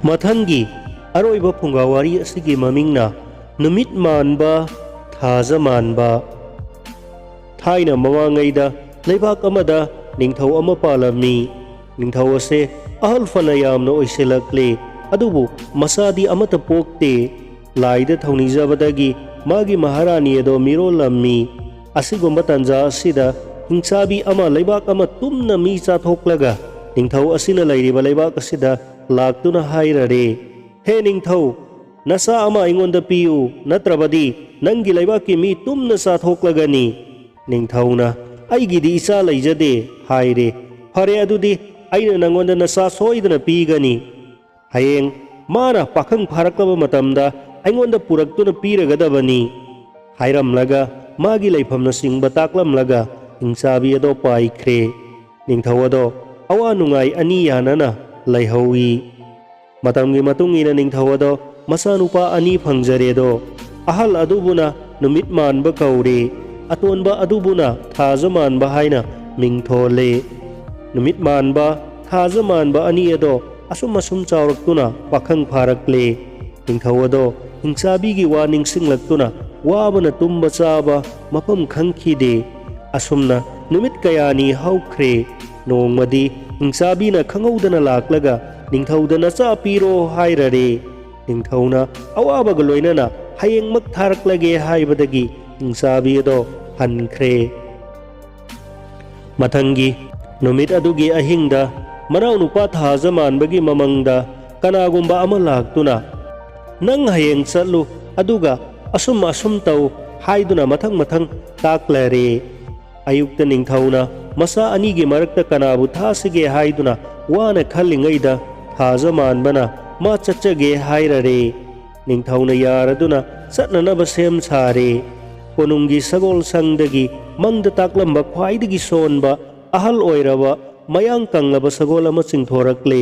ꯃꯊꯪꯒꯤ ꯑꯔꯣꯏꯕ ꯐꯨꯡꯒꯥ ꯋꯥꯔꯤ ꯑꯁꯤꯒꯤ ꯃꯃꯤꯡꯅ ꯅꯨꯃꯤꯠ ꯃꯥꯟꯕ, ꯊꯥꯖ ꯃꯥꯟꯕ꯫ ꯊꯥꯏꯅ ꯃꯃꯥꯡꯉꯩꯗ ꯂꯩꯕꯥꯛ ꯑꯃꯗ ꯅꯤꯡꯊꯧ ꯑꯃ ꯄꯥꯜꯂꯝꯃꯤ꯫ ꯅꯤꯡꯊꯧ ꯑꯁꯦ ꯑꯍꯜ ꯐꯅ ꯌꯥꯝꯅ ꯑꯣꯏꯁꯤꯜꯂꯛꯂꯦ, ꯑꯗꯨꯕꯨ ꯃꯆꯥꯗꯤ ꯑꯃꯠꯇ ꯄꯣꯛꯇꯦ꯫ ꯂꯥꯏꯗ ꯊꯧꯅꯤꯖꯕꯗꯒꯤ ꯃꯥꯒꯤ ꯃꯍꯥꯔꯥꯅꯤ ꯑꯗꯣ ꯃꯤꯔꯣꯜꯂꯝꯃꯤ꯫ ꯑꯁꯤꯒꯨꯝꯕ ꯇꯥꯟꯖꯥ ꯑꯁꯤꯗ ꯍꯤꯡꯆꯥꯕꯤ ꯑꯃ ꯂꯩꯕꯥꯛ ꯑꯃ ꯇꯨꯝꯅ ꯃꯤ ꯆꯥꯊꯣꯛꯂꯒ ꯅꯤꯡꯊꯧ ꯑꯁꯤꯅ ꯂꯩꯔꯤꯕ ꯂꯩꯕꯥꯛ ꯑꯁꯤꯗ ꯂꯥꯛꯇꯨꯅ ꯍꯥꯏꯔꯔꯦ, "ꯍꯦ ꯅꯤꯡꯊꯧ, ꯅꯆꯥ ꯑꯃ ꯑꯩꯉꯣꯟꯗ ꯄꯤꯌꯨ, ꯅꯠꯇ꯭ꯔꯕꯗꯤ ꯅꯪꯒꯤ ꯂꯩꯕꯥꯛꯀꯤ ꯃꯤ ꯇꯨꯝꯅ ꯆꯥꯊꯣꯛꯂꯒꯅꯤ꯫" ꯅꯤꯡꯊꯧꯅ, "ꯑꯩꯒꯤꯗꯤ ꯏꯆꯥ ꯂꯩꯖꯗꯦ" ꯍꯥꯏꯔꯦ꯫ "ꯐꯔꯦ, ꯑꯗꯨꯗꯤ ꯑꯩꯅ ꯅꯪꯉꯣꯟꯗ ꯅꯆꯥ ꯁꯣꯏꯗꯅ ꯄꯤꯒꯅꯤ꯫ ꯍꯌꯦꯡ ꯃꯥꯅ ꯄꯥꯈꯪ ꯐꯥꯔꯛꯂꯕ ꯃꯇꯝꯗ ꯑꯩꯉꯣꯟꯗ ꯄꯨꯔꯛꯇꯨꯅ ꯄꯤꯔꯒꯗꯕꯅꯤ" ꯍꯥꯏꯔꯝꯂꯒ ꯃꯥꯒꯤ ꯂꯩꯐꯝꯅꯆꯤꯡꯕ ꯇꯥꯛꯂꯝꯂꯒ ꯍꯤꯡꯆꯥꯕꯤ ꯑꯗꯣ ꯄꯥꯏꯈ꯭ꯔꯦ꯫ ꯅꯤꯡꯊꯧ ꯑꯗꯣ ꯑꯋꯥ ꯅꯨꯡꯉꯥꯏ ꯑꯅꯤ ꯌꯥꯅꯅ ꯂꯩꯍꯧꯏ꯫ ꯃꯇꯝꯒꯤ ꯃꯇꯨꯡ ꯏꯟꯅ ꯅꯤꯡꯊꯧ ꯑꯗꯣ ꯃꯆꯥꯅꯨꯄꯥ ꯑꯅꯤ ꯐꯪꯖꯔꯦꯗꯣ꯫ ꯑꯍꯜ ꯑꯗꯨꯕꯨꯅ ꯅꯨꯃꯤꯠ ꯃꯥꯟꯕ ꯀꯧꯔꯦ, ꯑꯇꯣꯟꯕ ꯑꯗꯨꯕꯨꯅ ꯊꯥꯖ ꯃꯥꯟꯕ ꯍꯥꯏꯅ ꯃꯤꯡ ꯊꯣꯜꯂꯦ꯫ ꯅꯨꯃꯤꯠ ꯃꯥꯟꯕ, ꯊꯥꯖ ꯃꯥꯟꯕ ꯑꯅꯤ ꯑꯗꯣ ꯑꯁꯨꯝ ꯑꯁꯨꯝ ꯆꯥꯎꯔꯛꯇꯨꯅ ꯄꯥꯈꯪ ꯐꯥꯔꯛꯂꯦ꯫ ꯅꯤꯡꯊꯧ ꯑꯗꯣ ꯍꯤꯡꯆꯥꯕꯤꯒꯤ ꯋꯥ ꯅꯤꯡꯁꯤꯡꯂꯛꯇꯨꯅ ꯋꯥꯕꯅ ꯇꯨꯝꯕ ꯆꯥꯕ ꯃꯐꯝ ꯈꯪꯈꯤꯗꯦ꯫ ꯑꯁꯨꯝꯅ ꯅꯨꯃꯤꯠ ꯀꯌꯥꯅꯤ ꯍꯧꯈ꯭ꯔꯦ꯫ ꯅꯣꯡꯃꯗꯤ ꯍꯤꯡꯆꯥꯕꯤꯅ ꯈꯪꯍꯧꯗꯅ ꯂꯥꯛꯂꯒ ꯅꯤꯡꯊꯧꯗ ꯅꯆꯥ ꯄꯤꯔꯣ ꯍꯥꯏꯔꯔꯦ꯫ ꯅꯤꯡꯊꯧꯅ ꯑꯋꯥꯕꯒ ꯂꯣꯏꯅꯅ ꯍꯌꯦꯡꯃꯛ ꯊꯥꯔꯛꯂꯒꯦ ꯍꯥꯏꯕꯗꯒꯤ ꯍꯤꯡꯆꯥꯕꯤ ꯑꯗꯣ ꯍꯟꯈ꯭ꯔꯦ꯫ ꯃꯊꯪꯒꯤ ꯅꯨꯃꯤꯠ ꯑꯗꯨꯒꯤ ꯑꯍꯤꯡꯗ ꯃꯅꯥꯎꯅꯨꯄꯥ ꯊꯥꯖ ꯃꯥꯟꯕꯒꯤ ꯃꯃꯪꯗ ꯀꯅꯥꯒꯨꯝꯕ ꯑꯃ ꯂꯥꯛꯇꯨꯅ, "ꯅꯪ ꯍꯌꯦꯡ ꯆꯠꯂꯨ, ꯑꯗꯨꯒ ꯑꯁꯨꯝ ꯑꯁꯨꯝ ꯇꯧ" ꯍꯥꯏꯗꯨꯅ ꯃꯊꯪ ꯃꯊꯪ ꯇꯥꯛꯂꯔꯦ꯫ ꯑꯌꯨꯛꯇ ꯅꯤꯡꯊꯧꯅ ꯃꯆꯥ ꯑꯅꯤꯒꯤ ꯃꯔꯛꯇ ꯀꯅꯥꯕꯨ ꯊꯥꯁꯤꯒꯦ ꯍꯥꯏꯗꯨꯅ ꯋꯥꯅ ꯈꯜꯂꯤꯉꯩꯗ ꯊꯥꯖ ꯃꯥꯟꯕꯅ ꯃꯥ ꯆꯠꯆꯒꯦ ꯍꯥꯏꯔꯔꯦ꯫ ꯅꯤꯡꯊꯧꯅ ꯌꯥꯔꯗꯨꯅ ꯆꯠꯅꯅꯕ ꯁꯦꯝ ꯁꯥꯔꯦ꯫ ꯀꯣꯅꯨꯡꯒꯤ ꯁꯒꯣꯜ ꯁꯪꯗꯒꯤ ꯃꯪꯗ ꯇꯥꯛꯂꯝꯕ ꯈ꯭ꯋꯥꯏꯗꯒꯤ ꯁꯣꯟꯕ, ꯑꯍꯜ ꯑꯣꯏꯔꯕ, ꯃꯌꯥꯡ ꯀꯪꯂꯕ ꯁꯒꯣꯜ ꯑꯃ ꯆꯤꯡꯊꯣꯔꯛꯂꯦ꯫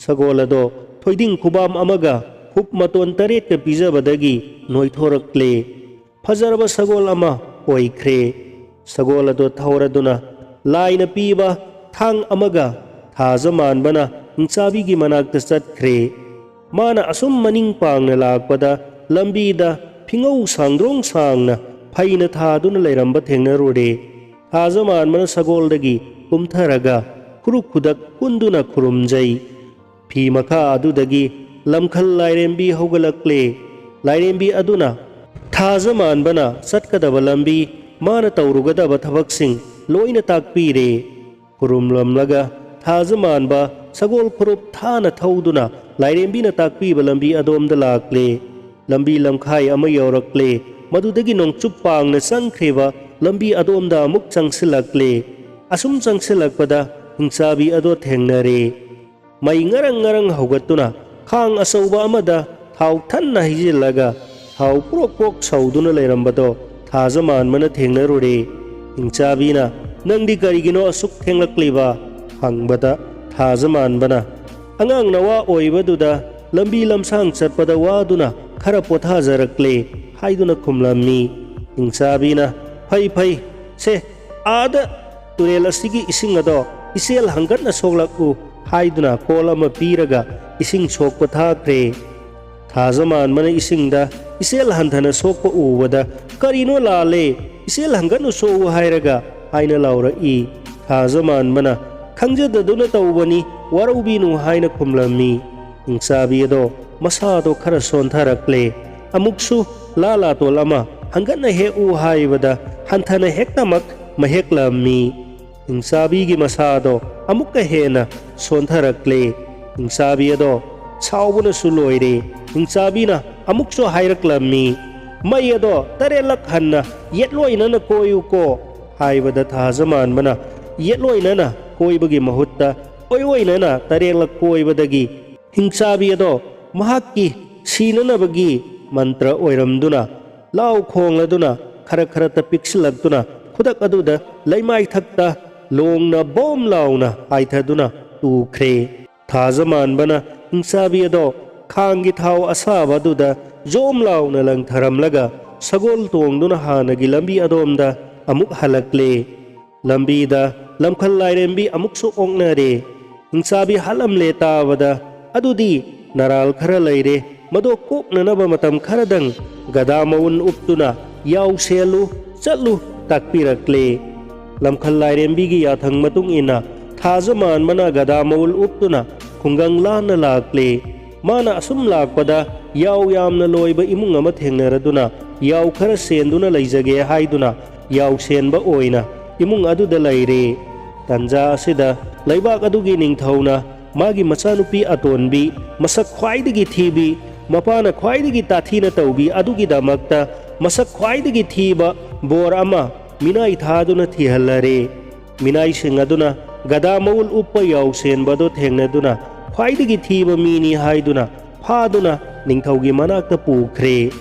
ꯁꯒꯣꯜ ꯑꯗꯣ ꯊꯣꯏꯗꯤꯡ ꯈꯨꯕꯥꯝ ꯑꯃꯒ ꯍꯨꯞ ꯃꯇꯣꯟ ꯇꯔꯦꯠꯀ ꯄꯤꯖꯕꯗꯒꯤ ꯅꯣꯏꯊꯣꯔꯛꯂꯦ꯫ ꯐꯖꯔꯕ ꯁꯒꯣꯜ ꯑꯃ ꯑꯣꯏꯈ꯭ꯔꯦ꯫ ꯁꯒꯣꯜ ꯑꯗꯣ ꯊꯧꯔꯗꯨꯅ ꯂꯥꯏꯅ ꯄꯤꯕ ꯊꯥꯡ ꯑꯃꯒ ꯊꯥꯖ ꯃꯥꯟꯕꯅ ꯍꯤꯡꯆꯥꯕꯤꯒꯤ ꯃꯅꯥꯛꯇ ꯆꯠꯈ꯭ꯔꯦ꯫ ꯃꯥꯅ ꯑꯁꯨꯝ ꯃꯅꯤꯡ ꯄꯥꯡꯅ ꯂꯥꯛꯄꯗ ꯂꯝꯕꯤꯗ ꯐꯤꯉꯧ ꯁꯥꯡꯗ꯭ꯔꯣꯡ ꯁꯥꯡꯅ ꯐꯩꯅ ꯊꯥꯗꯨꯅ ꯂꯩꯔꯝꯕ ꯊꯦꯡꯅꯔꯨꯔꯦ꯫ ꯊꯥꯖꯃꯥꯟꯕꯅ ꯁꯒꯣꯜꯗꯒꯤ ꯀꯨꯝꯊꯔꯒ ꯈꯨꯔꯨ ꯈꯨꯗꯛ ꯀꯨꯟꯗꯨꯅ ꯈꯨꯔꯨꯝꯖꯩ꯫ ꯐꯤ ꯃꯈꯥ ꯑꯗꯨꯗꯒꯤ ꯂꯝꯈꯜ ꯂꯥꯏꯔꯦꯝꯕꯤ ꯍꯧꯒꯠꯂꯛꯂꯦ꯫ ꯂꯥꯏꯔꯦꯝꯕꯤ ꯑꯗꯨꯅ ꯊꯥꯖꯃꯥꯟꯕꯅ ꯆꯠꯀꯗꯕ ꯂꯝꯕꯤ, ꯃꯥꯅ ꯇꯧꯔꯨꯒꯗꯕ ꯊꯕꯛꯁꯤꯡ ꯂꯣꯏꯅ ꯇꯥꯛꯄꯤꯔꯦ꯫ ꯈꯨꯔꯨꯝꯂꯝꯂꯒ ꯊꯥꯖꯃꯥꯟꯕ ꯁꯒꯣꯜ ꯈꯨꯔꯨꯞ ꯊꯥꯅ ꯊꯧꯗꯨꯅ ꯂꯥꯏꯔꯦꯝꯕꯤꯅ ꯇꯥꯛꯄꯤꯕ ꯂꯝꯕꯤ ꯑꯗꯣꯝꯗ ꯂꯥꯛꯂꯦ꯫ ꯂꯝꯕꯤ ꯂꯝꯈꯥꯏ ꯑꯃ ꯌꯧꯔꯛꯂꯦ꯫ ꯃꯗꯨꯗꯒꯤ ꯅꯣꯡꯆꯨꯞ ꯄꯥꯡꯅ ꯆꯪꯈ꯭ꯔꯤꯕ ꯂꯝꯕꯤ ꯑꯗꯣꯝꯗ ꯑꯃꯨꯛ ꯆꯪꯁꯤꯜꯂꯛꯂꯦ꯫ ꯑꯁꯨꯝ ꯆꯪꯁꯤꯜꯂꯛꯄꯗ ꯍꯤꯡꯆꯥꯕꯤ ꯑꯗꯣ ꯊꯦꯡꯅꯔꯦ꯫ ꯃꯩ ꯉꯔꯪ ꯉꯔꯪ ꯍꯧꯒꯠꯇꯨꯅ ꯈꯥꯡ ꯑꯆꯧꯕ ꯑꯃꯗ ꯊꯥꯎ ꯊꯟꯅ ꯍꯩꯖꯤꯜꯂꯒ ꯊꯥꯎ ꯄ꯭ꯔꯣꯛ ꯄ꯭ꯔꯣꯛ ꯁꯧꯗꯨꯅ ꯂꯩꯔꯝꯕꯗꯣ ꯊꯥꯖꯃꯥꯟꯕꯅ ꯊꯦꯡꯅꯔꯨꯔꯦ꯫ ꯍꯤꯡꯆꯥꯕꯤꯅ, "ꯅꯪꯗꯤ ꯀꯔꯤꯒꯤꯅꯣ ꯑꯁꯨꯛ ꯊꯦꯡꯂꯛꯂꯤꯕ?" ꯍꯪꯕꯗ ꯊꯥꯖꯃꯥꯟꯕꯅ, "ꯑꯉꯥꯡ ꯅꯋꯥ ꯑꯣꯏꯕꯗꯨꯗ ꯂꯝꯕꯤ ꯂꯝꯁꯥꯡ ꯆꯠꯄꯗ ꯋꯥꯗꯨꯅ ꯈꯔ ꯄꯣꯊꯥꯖꯔꯛꯂꯦ" ꯍꯥꯏꯗꯨꯅ ꯈꯨꯝꯂꯝꯃꯤ꯫ ꯍꯤꯡꯆꯥꯕꯤꯅ, "ꯐꯩ ꯐꯩ, ꯁꯦ, ꯑꯥꯗ ꯇꯨꯔꯦꯜ ꯑꯁꯤꯒꯤ ꯏꯁꯤꯡ ꯑꯗꯣ ꯏꯆꯦꯜ ꯍꯪꯒꯠꯅ ꯁꯣꯛꯂꯛꯎ" ꯍꯥꯏꯗꯨꯅ ꯀꯣꯜ ꯑꯃ ꯄꯤꯔꯒ ꯏꯁꯤꯡ ꯁꯣꯛꯄ ꯊꯥꯈ꯭ꯔꯦ꯫ ꯊꯥꯖꯃꯥꯟꯕꯅ ꯏꯁꯤꯡꯗ ꯏꯆꯦꯜ ꯍꯟꯊꯅ ꯁꯣꯛꯄ ꯎꯕꯗ, "ꯀꯔꯤꯅꯣ ꯂꯥꯜꯂꯦ, ꯏꯆꯦꯜ ꯍꯪꯒꯠꯅ ꯁꯣꯛꯎ ꯍꯥꯏꯔꯒ?" ꯍꯥꯏꯅ ꯂꯥꯎꯔꯛꯏ꯫ ꯊꯥꯖꯃꯥꯟꯕꯅ, "ꯈꯪꯖꯗꯗꯨꯅ ꯇꯧꯕꯅꯤ, ꯋꯥꯔꯧꯕꯤꯅꯨ" ꯍꯥꯏꯅ ꯈꯨꯝꯂꯝꯃꯤ꯫ ꯍꯤꯡꯆꯥꯕꯤ ꯑꯗꯣ ꯃꯁꯥꯗꯣ ꯈꯔ ꯁꯣꯟꯊꯔꯛꯂꯦ꯫ ꯑꯃꯨꯛꯁꯨ ꯂꯥ ꯂꯥꯇꯣꯜ ꯑꯃ ꯍꯪꯒꯠꯅ ꯍꯦꯛꯎ ꯍꯥꯏꯕꯗ ꯍꯟꯊꯅ ꯍꯦꯛꯇꯃꯛ ꯃꯍꯦꯛꯂꯝꯃꯤ꯫ ꯍꯤꯡꯆꯥꯕꯤꯒꯤ ꯃꯁꯥꯗꯣ ꯑꯃꯨꯛꯀ ꯍꯦꯟꯅ ꯁꯣꯟꯊꯔꯛꯂꯦ꯫ ꯍꯤꯡꯆꯥꯕꯤ ꯑꯗꯣ ꯁꯥꯎꯕꯅꯁꯨ ꯂꯣꯏꯔꯦ꯫ ꯍꯤꯡꯆꯥꯕꯤꯅ ꯑꯃꯨꯛꯁꯨ ꯍꯥꯏꯔꯛꯂꯝꯃꯤ, "ꯃꯩ ꯑꯗꯣ ꯇꯔꯦꯠꯂꯛ ꯍꯟꯅ ꯌꯦꯠꯂꯣꯏꯅꯅ ꯀꯣꯏꯌꯨꯀꯣ" ꯍꯥꯏꯕꯗ ꯊꯥꯖꯃꯥꯟꯕꯅ ꯌꯦꯠꯂꯣꯏꯅꯅ ꯀꯣꯏꯕꯒꯤ ꯃꯍꯨꯠꯇ ꯑꯣꯏꯑꯣꯏꯅꯅ ꯇꯔꯦꯠꯂꯛ ꯀꯣꯏꯕꯗꯒꯤ ꯍꯤꯡꯆꯥꯕꯤ ꯑꯗꯣ ꯃꯍꯥꯛꯀꯤ ꯁꯤꯅꯅꯕꯒꯤ ꯃꯟꯇ꯭ꯔ ꯑꯣꯏꯔꯝꯗꯨꯅ ꯂꯥꯎ ꯈꯣꯡꯂꯗꯨꯅ ꯈꯔ ꯈꯔꯇ ꯄꯤꯛꯁꯤꯜꯂꯛꯇꯨꯅ ꯈꯨꯗꯛ ꯑꯗꯨꯗ ꯂꯩꯃꯥꯏꯊꯛꯇ ꯂꯣꯡꯅ ꯕꯣꯝ ꯂꯥꯎꯅ ꯍꯥꯏꯊꯗꯨꯅ ꯇꯨꯈ꯭ꯔꯦ꯫ ꯊꯥꯖꯃꯥꯟꯕꯅ ꯍꯤꯡꯆꯥꯕꯤ ꯑꯗꯣ ꯈꯥꯡꯒꯤ ꯊꯥꯎ ꯑꯁꯥꯕ ꯑꯗꯨꯗ ꯖꯣꯝ ꯂꯥꯎꯅ ꯂꯪꯊꯔꯝꯂꯒ ꯁꯒꯣꯜ ꯇꯣꯡꯗꯨꯅ ꯍꯥꯟꯅꯒꯤ ꯂꯝꯕꯤ ꯑꯗꯣꯝꯗ ꯑꯃꯨꯛ ꯍꯜꯂꯛꯂꯦ꯫ ꯂꯝꯕꯤꯗ ꯂꯝꯈꯜ ꯂꯥꯏꯔꯦꯝꯕꯤ ꯑꯃꯨꯛꯁꯨ ꯑꯣꯛꯅꯔꯦ꯫ ꯍꯤꯡꯆꯥꯕꯤ ꯍꯥꯠꯂꯝꯂꯦ ꯇꯥꯕꯗ, "ꯑꯗꯨꯗꯤ ꯅꯔꯥꯜ ꯈꯔ ꯂꯩꯔꯦ, ꯃꯗꯣ ꯀꯣꯛꯅꯅꯕ ꯃꯇꯝ ꯈꯔꯗꯪ ꯒꯗꯥ ꯃꯎꯟ ꯎꯞꯇꯨꯅ "ꯌꯥꯎ ꯁꯦꯜꯂꯨ, ꯆꯠꯂꯨ" ꯇꯥꯛꯄꯤꯔꯛꯂꯦ꯫ ꯂꯝꯈꯜ ꯂꯥꯏꯔꯦꯝꯕꯤꯒꯤ ꯌꯥꯊꯪ ꯃꯇꯨꯡ ꯏꯟꯅ ꯊꯥꯖ ꯃꯥꯟꯕꯅ ꯒꯗꯥ ꯃꯎꯜ ꯎꯞꯇꯨꯅ ꯈꯨꯡꯒꯪ ꯂꯥꯟꯅ ꯂꯥꯛꯂꯦ꯫ ꯃꯥꯅ ꯑꯁꯨꯝ ꯂꯥꯛꯄꯗ ꯌꯥꯎ ꯌꯥꯝꯅ ꯂꯣꯏꯕ ꯏꯃꯨꯡ ꯑꯃ ꯊꯦꯡꯅꯔꯗꯨꯅ ꯌꯥꯎ ꯈꯔ ꯁꯦꯟꯗꯨꯅ ꯂꯩꯖꯒꯦ ꯍꯥꯏꯗꯨꯅ ꯌꯥꯎ ꯁꯦꯟꯕ ꯑꯣꯏꯅ ꯏꯃꯨꯡ ꯑꯗꯨꯗ ꯂꯩꯔꯦ꯫ ꯇꯟꯖꯥ ꯑꯁꯤꯗ ꯂꯩꯕꯥꯛ ꯑꯗꯨꯒꯤ ꯅꯤꯡꯊꯧꯅ ꯃꯥꯒꯤ ꯃꯆꯥꯅꯨꯄꯤ ꯑꯇꯣꯟꯕꯤ, ꯃꯁꯛ ꯈ꯭ꯋꯥꯏꯗꯒꯤ ꯊꯤꯕꯤ, ꯃꯄꯥꯅ ꯈ꯭ꯋꯥꯏꯗꯒꯤ ꯇꯥꯊꯤꯅ ꯇꯧꯕꯤ ꯑꯗꯨꯒꯤꯗꯃꯛꯇ ꯃꯁꯛ ꯈ꯭ꯋꯥꯏꯗꯒꯤ ꯊꯤꯕ ꯕꯣꯔ ꯑꯃ ꯃꯤꯅꯥꯏ ꯊꯥꯗꯨꯅ ꯊꯤꯍꯜꯂꯔꯦ꯫ ꯃꯤꯅꯥꯏꯁꯤꯡ ꯑꯗꯨꯅ ꯒꯗꯥ ꯃꯎꯜ ꯎꯞꯄ ꯌꯥꯎꯁꯦꯟꯕꯗꯨ ꯊꯦꯡꯅꯗꯨꯅ ꯈ꯭ꯋꯥꯏꯗꯒꯤ ꯊꯤꯕ ꯃꯤꯅꯤ ꯍꯥꯏꯗꯨꯅ ꯐꯥꯗꯨꯅ ꯅꯤꯡꯊꯧꯒꯤ ꯃꯅꯥꯛꯇ ꯄꯨꯈ꯭ꯔꯦ꯫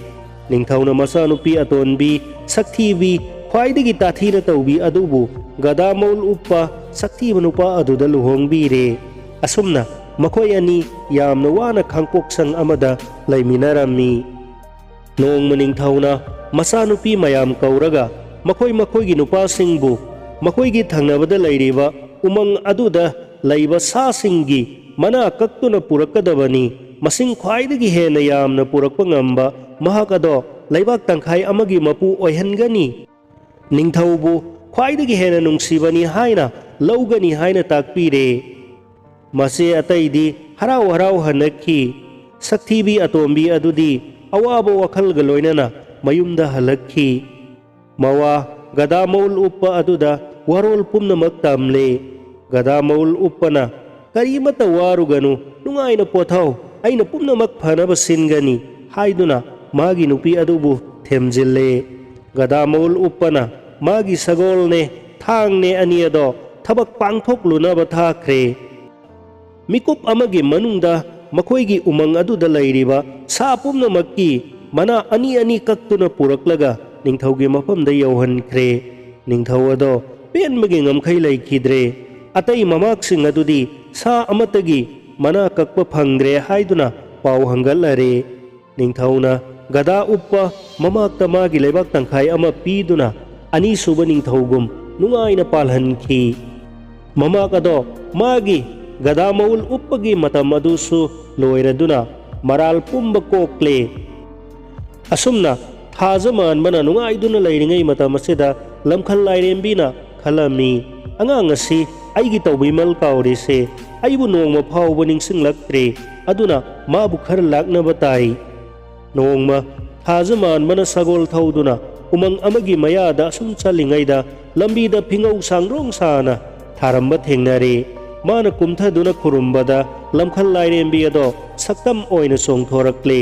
ꯅꯤꯡꯊꯧꯅ ꯃꯆꯥꯅꯨꯄꯤ ꯑꯇꯣꯟꯕꯤ, ꯁꯛꯊꯤꯕꯤ, ꯈ꯭ꯋꯥꯏꯗꯒꯤ ꯇꯥꯊꯤꯅ ꯇꯧꯕꯤ ꯑꯗꯨꯕꯨ ꯒꯗꯥ ꯃꯎꯜ ꯎꯞꯄ ꯁꯛꯊꯤꯕ ꯅꯨꯄꯥ ꯑꯗꯨꯗ ꯂꯨꯍꯣꯡꯕꯤꯔꯦ꯫ ꯑꯁꯨꯝꯅ ꯃꯈꯣꯏ ꯑꯅꯤ ꯌꯥꯝꯅ ꯋꯥꯅ ꯈꯥꯡꯄꯣꯛꯁꯪ ꯑꯃꯗ ꯂꯩꯃꯤꯟꯅꯔꯝꯃꯤ꯫ ꯅꯣꯡꯃ ꯅꯤꯡꯊꯧꯅ ꯃꯆꯥꯅꯨꯄꯤ ꯃꯌꯥꯝ ꯀꯧꯔꯒ ꯃꯈꯣꯏ ꯃꯈꯣꯏꯒꯤ ꯅꯨꯄꯥꯁꯤꯡꯕꯨ ꯃꯈꯣꯏꯒꯤ ꯊꯪꯅꯕꯗ ꯂꯩꯔꯤꯕ ꯎꯃꯪ ꯑꯗꯨꯗ ꯂꯩꯕ ꯁꯥꯁꯤꯡꯒꯤ ꯃꯅꯥ ꯀꯛꯇꯨꯅ ꯄꯨꯔꯛꯀꯗꯕꯅꯤ, ꯃꯁꯤꯡ ꯈ꯭ꯋꯥꯏꯗꯒꯤ ꯍꯦꯟꯅ ꯌꯥꯝꯅ ꯄꯨꯔꯛꯄ ꯉꯝꯕ ꯃꯍꯥꯛ ꯑꯗꯣ ꯂꯩꯕꯥꯛ ꯇꯪꯈꯥꯏ ꯑꯃꯒꯤ ꯃꯄꯨ ꯑꯣꯏꯍꯟꯒꯅꯤ꯫ ꯅꯤꯡꯊꯧꯕꯨ ꯈ꯭ꯋꯥꯏꯗꯒꯤ ꯍꯦꯟꯅ ꯅꯨꯡꯁꯤꯕꯅꯤ ꯍꯥꯏꯅ ꯂꯧꯒꯅꯤ ꯍꯥꯏꯅ ꯇꯥꯛꯄꯤꯔꯦ꯫ ꯃꯆꯦ ꯑꯇꯩꯗꯤ ꯍꯔꯥꯎ ꯍꯔꯥꯎ ꯍꯟꯅꯈꯤ꯫ ꯁꯛꯊꯤꯕꯤ ꯑꯇꯣꯝꯕꯤ ꯑꯗꯨꯗꯤ ꯑꯋꯥꯕ ꯋꯥꯈꯜꯒ ꯂꯣꯏꯅꯅ ꯃꯌꯨꯝꯗ ꯍꯜꯂꯛꯈꯤ꯫ ꯃꯋꯥ ꯒꯗꯥ ꯃꯎꯜ ꯎꯞꯄ ꯑꯗꯨꯗ ꯋꯥꯔꯣꯜ ꯄꯨꯝꯅꯃꯛ ꯇꯝꯂꯦ꯫ ꯒꯗꯥ ꯃꯎꯜ ꯎꯞꯄꯅ, "ꯀꯔꯤꯃꯠꯇ ꯋꯥꯔꯨꯒꯅꯨ, ꯅꯨꯡꯉꯥꯏꯅ ꯄꯣꯊꯥꯎ, ꯑꯩꯅ ꯄꯨꯝꯅꯃꯛ ꯐꯅꯕ ꯁꯤꯟꯒꯅꯤ" ꯍꯥꯏꯗꯨꯅ ꯃꯥꯒꯤ ꯅꯨꯄꯤ ꯑꯗꯨꯕꯨ ꯊꯦꯝꯖꯤꯜꯂꯦ꯫ ꯒꯗꯥ ꯃꯎꯜ ꯎꯞꯄꯅ ꯃꯥꯒꯤ ꯁꯒꯣꯜꯅꯦ, ꯊꯥꯡꯅꯦ ꯑꯅꯤ ꯑꯗꯣ ꯊꯕꯛ ꯄꯥꯡꯊꯣꯛꯂꯨꯅꯕ ꯊꯥꯈ꯭ꯔꯦ꯫ ꯃꯤꯀꯨꯞ ꯑꯃꯒꯤ ꯃꯅꯨꯡꯗ ꯃꯈꯣꯏꯒꯤ ꯎꯃꯪ ꯑꯗꯨꯗ ꯂꯩꯔꯤꯕ ꯁꯥ ꯄꯨꯝꯅꯃꯛꯀꯤ ꯃꯅꯥ ꯑꯅꯤ ꯑꯅꯤ ꯀꯛꯇꯨꯅ ꯄꯨꯔꯛꯂꯒ ꯅꯤꯡꯊꯧꯒꯤ ꯃꯐꯝꯗ ꯌꯧꯍꯟꯈ꯭ꯔꯦ꯫ ꯅꯤꯡꯊꯧ ꯑꯗꯣ ꯄꯦꯟꯕꯒꯤ ꯉꯝꯈꯩ ꯂꯩꯈꯤꯗ꯭ꯔꯦ꯫ ꯑꯇꯩ ꯃꯃꯥꯛꯁꯤꯡ ꯑꯗꯨꯗꯤ ꯁꯥ ꯑꯃꯠꯇꯒꯤ ꯃꯅꯥ ꯀꯛꯄ ꯐꯪꯗ꯭ꯔꯦ ꯍꯥꯏꯗꯨꯅ ꯄꯥꯎ ꯍꯪꯒꯠꯂꯔꯦ꯫ ꯅꯤꯡꯊꯧꯅ ꯒꯗꯥ ꯎꯞꯄ ꯃꯃꯥꯛꯇ ꯃꯥꯒꯤ ꯂꯩꯕꯥꯛ ꯇꯪꯈꯥꯏ ꯑꯃ ꯄꯤꯗꯨꯅ ꯑꯅꯤꯁꯨꯕ ꯅꯤꯡꯊꯧꯒꯨꯝ ꯅꯨꯡꯉꯥꯏꯅ ꯄꯥꯜꯍꯟꯈꯤ꯫ ꯃꯃꯥꯛ ꯑꯗꯣ ꯃꯥꯒꯤ ꯒꯗꯥ ꯃꯎꯜ ꯎꯞꯄꯒꯤ ꯃꯇꯝ ꯑꯗꯨꯁꯨ ꯂꯣꯏꯔꯗꯨꯅ ꯃꯔꯥꯜ ꯄꯨꯝꯕ ꯀꯣꯛꯂꯦ꯫ ꯑꯁꯨꯝꯅ ꯊꯥꯖ ꯃꯥꯟꯕꯅ ꯅꯨꯡꯉꯥꯏꯗꯨꯅ ꯂꯩꯔꯤꯉꯩ ꯃꯇꯝ ꯑꯁꯤꯗ ꯂꯝꯈꯜ ꯂꯥꯏꯔꯦꯝꯕꯤꯅ ꯈꯜꯂꯝꯃꯤ, "ꯑꯉꯥꯡ ꯑꯁꯤ ꯑꯩꯒꯤ ꯇꯧꯕꯤꯃꯜ ꯀꯥꯎꯔꯤꯁꯦ ꯑꯩꯕꯨ ꯅꯣꯡꯃ ꯐꯥꯎꯕ ꯅꯤꯡꯁꯤꯡꯂꯛꯇ꯭ꯔꯦ꯫ ꯑꯗꯨꯅ ꯃꯥꯕꯨ ꯈꯔ ꯂꯥꯛꯅꯕ ꯇꯥꯏ"꯫ ꯅꯣꯡꯃ ꯊꯥꯖ ꯃꯥꯟꯕꯅ ꯁꯒꯣꯜ ꯊꯧꯗꯨꯅ ꯎꯃꯪ ꯑꯃꯒꯤ ꯃꯌꯥꯗ ꯑꯁꯨꯝ ꯆꯠꯂꯤꯉꯩꯗ ꯂꯝꯕꯤꯗ ꯐꯤꯉꯧ ꯁꯥꯡꯗ꯭ꯔꯣꯡ ꯁꯥꯅ ꯊꯥꯔꯝꯕ ꯊꯦꯡꯅꯔꯦ꯫ ꯃꯥꯅ ꯀꯨꯝꯊꯗꯨꯅ ꯈꯨꯔꯨꯝꯕꯗ ꯂꯝꯈꯜ ꯂꯥꯏꯔꯦꯝꯕꯤ ꯑꯗꯣ ꯁꯛꯇꯝ ꯑꯣꯏꯅ ꯆꯣꯡꯊꯣꯔꯛꯂꯦ꯫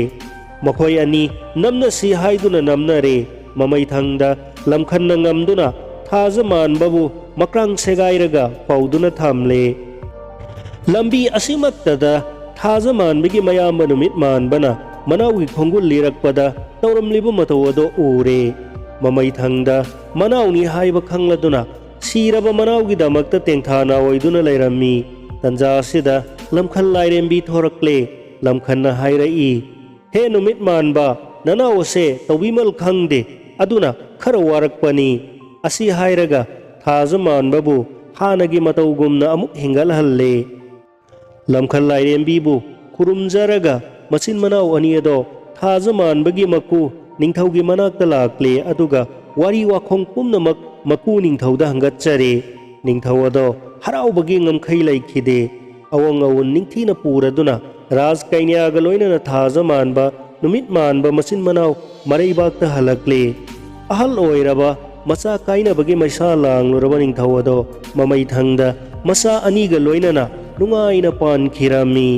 ꯃꯈꯣꯏ ꯑꯅꯤ ꯅꯝꯅꯁꯤ ꯍꯥꯏꯗꯨꯅ ꯅꯝꯅꯔꯦ꯫ ꯃꯃꯩꯊꯪꯗ ꯂꯝꯈꯟꯅ ꯉꯝꯗꯨꯅ ꯊꯥꯖ ꯃꯥꯟꯕꯕꯨ ꯃꯀ꯭ꯔꯥꯡ ꯁꯦꯒꯥꯏꯔꯒ ꯐꯧꯗꯨꯅ ꯊꯝꯂꯦ꯫ ꯂꯝꯕꯤ ꯑꯁꯤꯃꯛꯇꯗ ꯊꯥꯖ ꯃꯥꯟꯕꯒꯤ ꯃꯌꯥꯝꯕ ꯅꯨꯃꯤꯠ ꯃꯥꯟꯕꯅ ꯃꯅꯥꯎꯒꯤ ꯈꯣꯡꯒꯨꯜ ꯂꯤꯔꯛꯄꯗ ꯇꯧꯔꯝꯂꯤꯕ ꯃꯇꯧ ꯑꯗꯨ ꯎꯔꯦ꯫ ꯃꯃꯩꯊꯪꯗ ꯃꯅꯥꯎꯅꯤ ꯍꯥꯏꯕ ꯈꯪꯂꯗꯨꯅ ꯁꯤꯔꯕ ꯃꯅꯥꯎꯒꯤꯗꯃꯛꯇ ꯇꯦꯡꯊꯥꯅ ꯑꯣꯏꯗꯨꯅ ꯂꯩꯔꯝꯃꯤ꯫ ꯇꯟꯖꯥ ꯑꯁꯤꯗ ꯂꯝꯈꯜ ꯂꯥꯏꯔꯦꯝꯕꯤ ꯊꯣꯔꯛꯂꯦ꯫ ꯂꯝꯈꯟꯅ ꯍꯥꯏꯔꯛꯏ, "ꯍꯦ ꯅꯨꯃꯤꯠ ꯃꯥꯟꯕ, ꯅꯅꯥꯎ ꯑꯁꯦ ꯇꯧꯕꯤꯃꯜ ꯈꯪꯗꯦ, ꯑꯗꯨꯅ ꯈꯔ ꯋꯥꯔꯛꯄꯅꯤ"꯫ ꯑꯁꯤ ꯍꯥꯏꯔꯒ ꯊꯥꯖ ꯃꯥꯟꯕꯕꯨ ꯍꯥꯟꯅꯒꯤ ꯃꯇꯧꯒꯨꯝꯅ ꯑꯃꯨꯛ ꯍꯤꯡꯒꯠꯍꯜꯂꯦ꯫ ꯂꯝꯈꯜ ꯂꯥꯏꯔꯦꯝꯕꯤꯕꯨ ꯈꯨꯔꯨꯝꯖꯔꯒ ꯃꯆꯤꯟ ꯃꯅꯥꯎ ꯑꯅꯤ ꯑꯗꯣ ꯊꯥꯖ ꯃꯥꯟꯕꯒꯤ ꯃꯀꯨ ꯅꯤꯡꯊꯧꯒꯤ ꯃꯅꯥꯛꯇ ꯂꯥꯛꯂꯦ, ꯑꯗꯨꯒ ꯋꯥꯔꯤ ꯋꯥꯈꯣꯡ ꯄꯨꯝꯅꯃꯛ ꯃꯀꯨ ꯅꯤꯡꯊꯧꯗ ꯍꯪꯒꯠꯆꯔꯦ꯫ ꯅꯤꯡꯊꯧ ꯑꯗꯣ ꯍꯔꯥꯎꯕꯒꯤ ꯉꯝꯈꯩ ꯂꯩꯈꯤꯗꯦ꯫ ꯑꯋꯣꯡ ꯑꯋꯨꯟ ꯅꯤꯡꯊꯤꯅ ꯄꯨꯔꯗꯨꯅ ꯔꯥꯖ ꯀꯩꯅ꯭ꯌꯥꯒ ꯂꯣꯏꯅꯅ ꯊꯥꯖ ꯃꯥꯟꯕ, ꯅꯨꯃꯤꯠ ꯃꯥꯟꯕ ꯃꯆꯤꯟ ꯃꯅꯥꯎ ꯃꯔꯩꯕꯥꯛꯇ ꯍꯜꯂꯛꯂꯦ꯫ ꯑꯍꯜ ꯑꯣꯏꯔꯕ, ꯃꯆꯥ ꯀꯥꯏꯅꯕꯒꯤ ꯃꯩꯁꯥ ꯂꯥꯡꯂꯨꯔꯕ ꯅꯤꯡꯊꯧ ꯑꯗꯣ ꯃꯃꯩꯊꯪꯗ ꯃꯆꯥ ꯑꯅꯤꯒ ꯂꯣꯏꯅꯅ ꯅꯨꯡꯉꯥꯏꯅ ꯄꯥꯟꯈꯤꯔꯝꯃꯤ꯫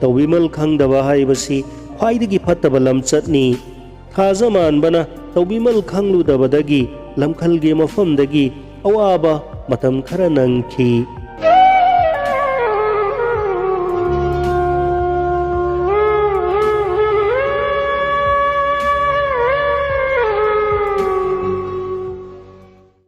ꯇꯧꯕꯤꯃꯜ ꯈꯪꯗꯕ ꯍꯥꯏꯕꯁꯤ ꯈ꯭ꯋꯥꯏꯗꯒꯤ ꯐꯠꯇꯕ ꯂꯝꯆꯠꯅꯤ꯫ ꯊꯥꯖ ꯃꯥꯟꯕꯅ ꯇꯧꯕꯤꯃꯜ ꯈꯪꯂꯨꯗꯕꯗꯒꯤ ꯂꯝꯈꯜꯒꯤ ꯃꯐꯝꯗꯒꯤ ꯑꯋꯥꯕ ꯃꯇꯝ ꯈꯔ ꯅꯪꯈꯤ꯫